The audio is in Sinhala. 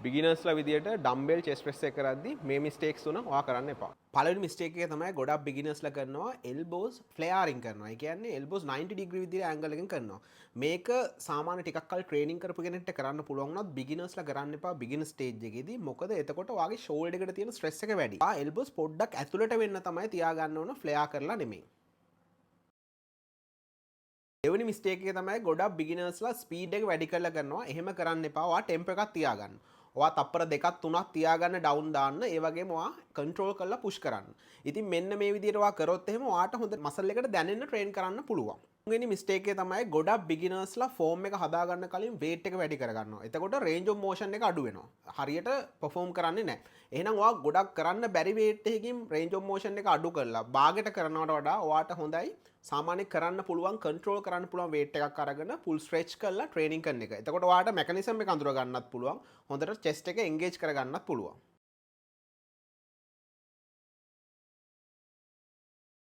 බිගිනර්ස්ලා විදියට ඩම්බෙල් චෙස්ට් ප්‍රෙස් එක කරද්දි මේ මිස්ටේක්ස් තුන ඔයා කරන්න එපා. පළවෙනි මිස්ටේක් එක තමයි ගොඩක් බිගිනර්ස්ලා කරනවා එල්බෝස් ෆ්ලෙයාරින් කරනවා. ඒ කියන්නේ එල්බෝස් 90 ඩිග්‍රී විදියට ඇන්ගල් එකකින් කරනවා. මේක සාමාන්‍ය ටිකක් කල් ට්‍රේනින් කරපු කෙනෙක්ට කරන්න පුළුවන් වුණත් බිගිනර්ස්ලා කරන්න එපා බිගිනර් ස්ටේජ් එකේදී. මොකද එතකොට ඔයාගේ ෂෝල්ඩර් එකට තියෙන ස්ට්‍රෙස් එක වැඩි. ආ එල්බෝස් පොඩ්ඩක් ඇතුළට වෙන්න තමයි තියාගන්න ඕන, ෆ්ලෙයා කරලා නෙමෙයි. දෙවෙනි මිස්ටේක් එක තමයි ගොඩක් බිගිනර්ස්ලා ස්පීඩ් එක වැඩි කරලා කරනවා. එහෙම කරන්න එපා. ඔයා ටෙම්පෝ එකක් තියාගන්න. ඔයා තප්පර 2ක් 3ක් තියාගන්න ඩවුන් දාන්න. ඒ වගේම ඔයා කන්ට්‍රෝල් කරලා පුෂ් කරන්න. ඉතින් මෙන්න මේ විදිහට ඔයා කරොත් එහෙම ඔයාට හොඳ මසල් එකට දැනෙන්න ට්‍රේන් කරන්න පුළුවන්. තුන්වෙනි මිස්ටේක් එක තමයි ගොඩක් බිගිනර්ස්ලා ෆෝම් එක හදාගන්න කලින් වේට් එක වැඩි කරගන්නවා. එතකොට රේන්ජ් ඔෆ් මෝෂන් එක අඩු වෙනවා. හරියට පර්ෆෝම් කරන්නේ නැහැ. එහෙනම් ඔයා ගොඩක් කරන්න බැරි වේට් එකකින් රේන්ජ් ඔෆ් මෝෂන් එක අඩු කරලා බාගෙට කරනවට වඩා ඔයාට හොඳයි සාමාන්‍ය කරන්න පුළුවන්, කන්ට්‍රෝල් කරන්න පුළුවන් වේට් එකක් අරගෙන ෆුල් ස්ට්‍රෙච් කරලා ට්‍රේනින් කරන එක. එතකොට ඔයාට මෙකැනිසම් එක අඳුර ගන්නත් පුළුවන්. හොඳට චෙස්ට් එක එන්ගේජ් කරගන්නත් පුළුවන්.